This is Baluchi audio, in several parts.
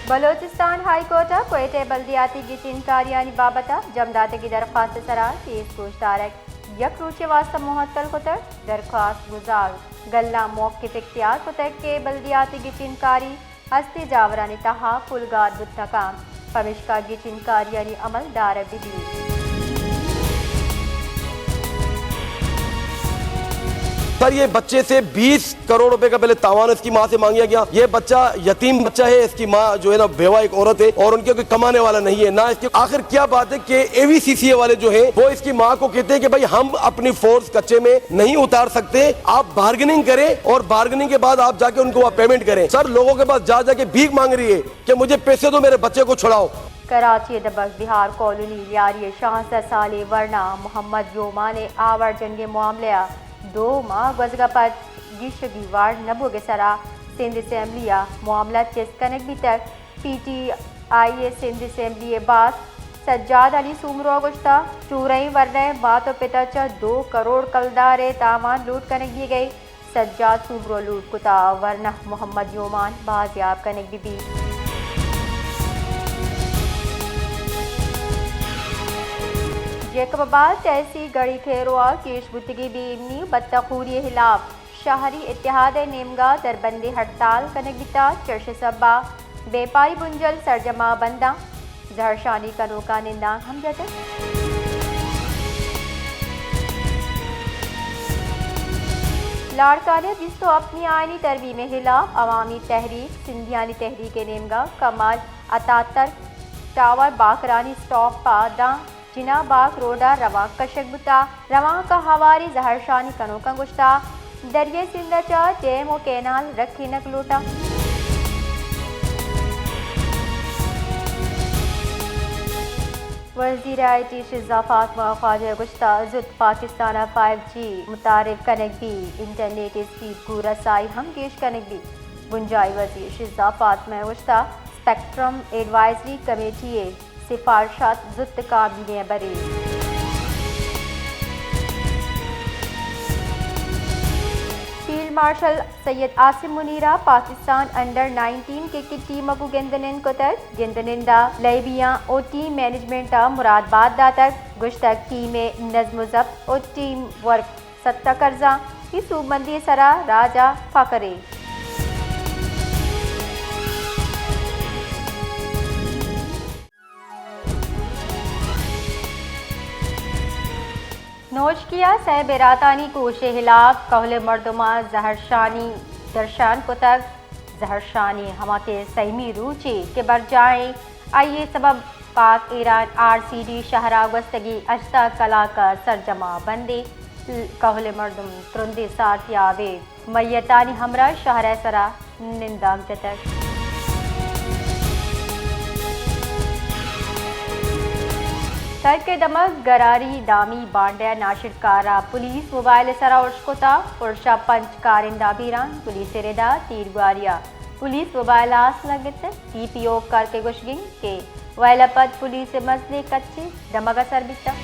بلوچستان ہائی کورٹ ء کوئٹہ ء بلدیاتی گچین کاریانی بابت ء جمع داتگی درخواست ء سرا کیس گوشدارگ یک روچے واستہ مہتل کتگ۔ درخواست گزار گلاں موقف اختیار کتگ کہ بلدیاتی گچین کاری ہستی جاورانی تہا پلگار بوت نہ کنت، پمیشکا گچین کاریانی عمل دارگ بہ بیت۔ سر، یہ بچے سے بیس کروڑ روپے کا پہلے تاوان اس کی ماں سے مانگیا گیا۔ یہ بچہ یتیم بچہ ہے، اس کی ماں جو ہے نا بیوہ ایک عورت ہے اور ان کے کوئی کمانے والا نہیں ہے، نہ اس کے، آخر کیا بات ہے کہ اے وی سی سی اے والے جو ہیں وہ اس کی ماں کو کہتے ہیں کہ بھائی ہم اپنی فورس کچے میں نہیں اتار سکتے، آپ بارگننگ کریں اور بارگننگ کے بعد آپ جا کے ان کو وہاں پیمنٹ کریں۔ سر، لوگوں کے پاس جا جا کے بھیک مانگ رہی ہے کہ مجھے پیسے دو، میرے بچے کو چھڑاؤ۔ کراچی ء دمگ بہار کالونی لیاری ء شانزدہ سالیں ورنا محمد یومان ء آوار جنگ ء معاملہ ء دو ماہ گوزگ ء پد گیشگی وارڈ نہ بوگ ء سرا سندھ اسمبلی ء معاملہ چست کنگ بیتگ۔ پی ٹی آئی ء سندھ اسمبلی ء باسک سجاد علی سومرو ء گوشتگ، چورئیں ورنا ء مات ء پت ء چہ دو کروڑ کلدار ء تاوان لوٹ کنگ بیگ ء سجاد سومرو لوٹ کتا، ورنہ محمد یومان بازیاب کنگ بہ بیت۔ جیکب آباد تحصیل گڑھی کھیرو ء کیش بوتگی بے ایمنی و بتخوری ء ہلاپ شہری اتحاد ء نیمگا دربندی ہڑتال کنگ بیتا، چرش سبا بیپاری بنجل سرجما بنداں۔ زہرشانی کنوکاں نندانک ہم جتگ۔ لاڑکانہ ء بیست ء ہپتمی آئینی ترمیم ء ہلاپ عوامی تحریک سندھیانی تحریک ء نیمگا کمال اتاترک ٹاور باکرانی اسٹاپ پہ داں جناح باغ روڈ ء روانک کشگ بوتا۔ روانک ء ہواری زہرشانی کنوکاں گوشتا، دریائے سندھ ء چہ ڈیم و کینال رکھینگ لوٹاں۔ وزیر آئی ٹی شزا فاطمہ خواجہ ء گوشتا، زوت پاکستان ء فائیو جی متعارف کنگ بی، انٹرنیٹ ء اسپیڈ گوں رسائی ہم گیش کنگ بی۔ بنجاہی وزیر شزا فاطمہ ء گوشتا، اسپیکٹرم ایڈوائزری کمیٹی ء سفارشات زوت کابینہ ء بریں۔ فیلڈ مارشل سید عاصم منیر ء Pakistan under nineteen cricket team ء گوں گند ء نند کتگ۔ گند ء نند ء لیبیاں و ٹیم مینجمنٹ ء مراد بات داتگ۔ گوشتگ، ٹیم ء نظم و ضبط و ٹیم ورک ستا کرزاں، اے سوبمندی ء سرا راج ء فخرے۔ نوشکی ء سئے براتانی کوش ء ہلاپ کہل ء مردماں زہرشانی درشان کتگ۔ زہرشانی ہما کہ سئیمی روچے کہ برجاہیں، آئی ء سبب پاک ایران آر سی ڈی شہر ء گوستگیں ہژدہ کلاک ء سرجما بندے، کہل ء مردم ترندیں سارتیاب ء میتانی ہمراہ شہر ء سرا نندانک جتگ۔ ترک ء دمگ گراری دامی بانڈہ ء ناشرکار ء پولیس موبائل ء سرا ارش کتا، ارش ء پنچ کارندہ بیران، پولیس ء ردا تیرگواری ء پولیس موبائل آس لگتگ، سی پی او کرک ء گوشگ انت کہ ویل ء پد پولیس ء مزنیں کچے دمگ ء سر بیتگ۔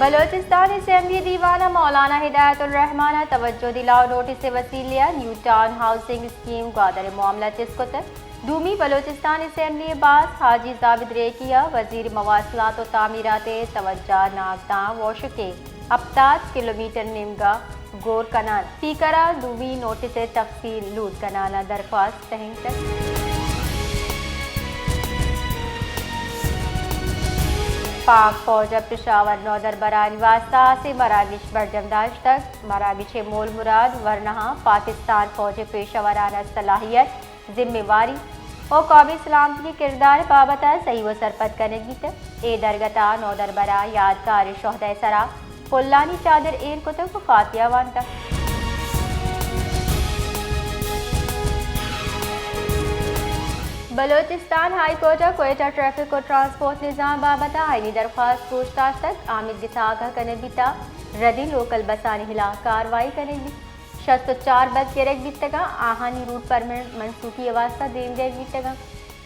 بلوچستان اسمبلی دیوان ء مولانا ہدایت الرحمان ء توجہ دلاؤ نوٹس ء وسیلے ء new town housing scheme Gwadar ء معاملہ چست کتگ۔ دومی بلوچستان اسمبلی ء باسک حاجی زابد ریکی ء وزیر مواصلات و تعمیرات ء توجہ ناگداں ووشکیں ہپتاد کلومیٹر نیمگا گور کنان۔ اسپیکر ء دومی نوٹس ء تفصیل لوٹ کنان ء درخواست تہینتگ۔ پاک فوج ء پشاور نودربرانی واستہ ہاسیں مراگش برجم داشتگ۔ مراگش ء مول مراد ورناہاں پاکستان فوج ء پیشہ ورانہ صلاحیت، ذمہ واری و قومی سلامتی ء کردار ء بابت ء سہی و سرپد کنگ بیتگ۔ اے درگت ء نودربر ء یادگار شہداء ء سرا پلانی چادر ایر کتگ و فاتحہ وانتگ۔ بلوچستان ہائی کورٹ ء کوئٹہ ٹریفک و ٹرانسپورٹ نظام بابت ء آئینی درخواست گوش داشتگ۔ آمید گسا آگاہ کنگ بیتگ، ردیں لوکل بسانی ہلاپ کاروائی کنگ بیت۔ شست و چار بس گرگ بیتگاں، آہانی روٹ پرمٹ منسوخی ء واستہ دیم دیگ بیتگاں۔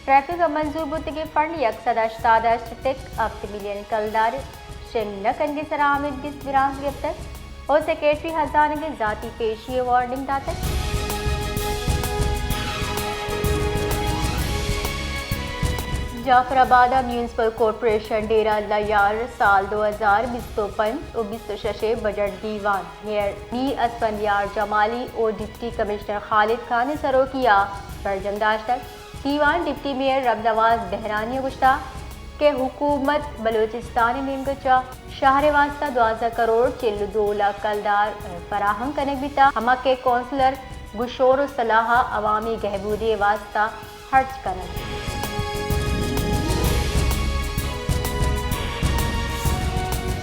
ٹریفک ء منظور بوتگیں فنڈ یک سد ہشتاد ہشت ٹک ہپت ملین کلدار شنگ نہ کنگے سرا آمید گس برانز گپتگ و سیکرٹری ہزانگ ء ذاتی پیشی ء وارننگ داتگ۔ جعفر آباد ء میونسپل کارپوریشن ڈیرہ لیار سال دو ہزار بیست و پنچ و بیست و شش ء بجٹ دیوان، میئر میر اسفندیار جمالی و ڈپٹی کمشنر خالد خان ء سروکی ء برجم داشتگ۔ دیوان ڈپٹی میئر رب نواز بہرانی ء گوشتگ کہ حکومت بلوچستان ء نیمگ ء چہ شہر ء واستہ دوازدہ کروڑ چل و دو لکھ کلدار فراہم کنگ بیتگ، ہما کہ کونسلر گوں شور و صلاح ء عوامی گہبودی ء واستہ خرچ کنگ۔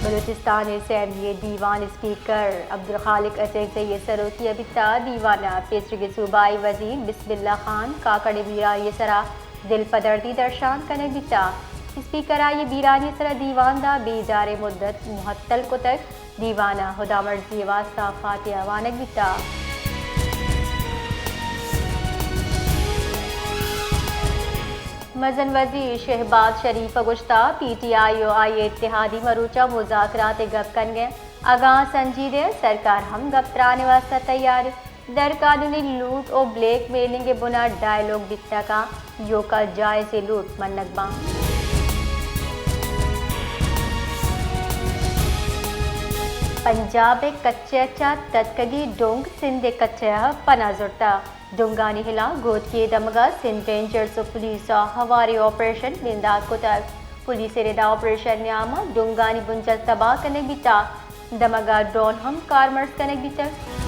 بلوچستان اسمبلی دیوان اسپیکر عبدالخالق اچکزئی ء سروکی ء بیتا۔ دیوان ء پیسریگیں صوبائی وزیر بسم اللہ خان کاکڑ ء بیرانی ء سرا دل پدردی درشان کنگ بیتا۔ اسپیکر ء آئی ء بیرانی ء سرا دیوان دا بیجار ء مدت معطل کتگ۔ دیوان ء ہدامرزی ء واستہ فاتحہ وانگ بیتگ۔ مزن وزیر شہباز شریف ء گوشتگ، پی ٹی آئی ء آئی ء اتحادی مروچاں مذاکرات ء گپ کنگ ء اگاں سنجیدہ، سرکار ہم گپ تران ء واستہ تیار۔ درقانونی لوٹ و بلیک میلنگ ء بنا ڈائیلاگ بیتگ ء ایوکا جائزیں لوٹ منگ باں۔ پنجاب ء کچہ ء چہ تتکگی ڈنگ سندھ ء کچہ ء پناہ زرتگ۔ ڈنگانی ہلاپ گوتکی ء دمگ ء سندھ رینجرز و پولیس ء ہواریں آپریشن بندات کتگ۔ پولیس ء ردا آپریشن نیام ء ڈنگانی بنجل تباہ کنگ بیتگ۔ دمگ ء ڈرون ہم کارمرز کنگ بیتگ۔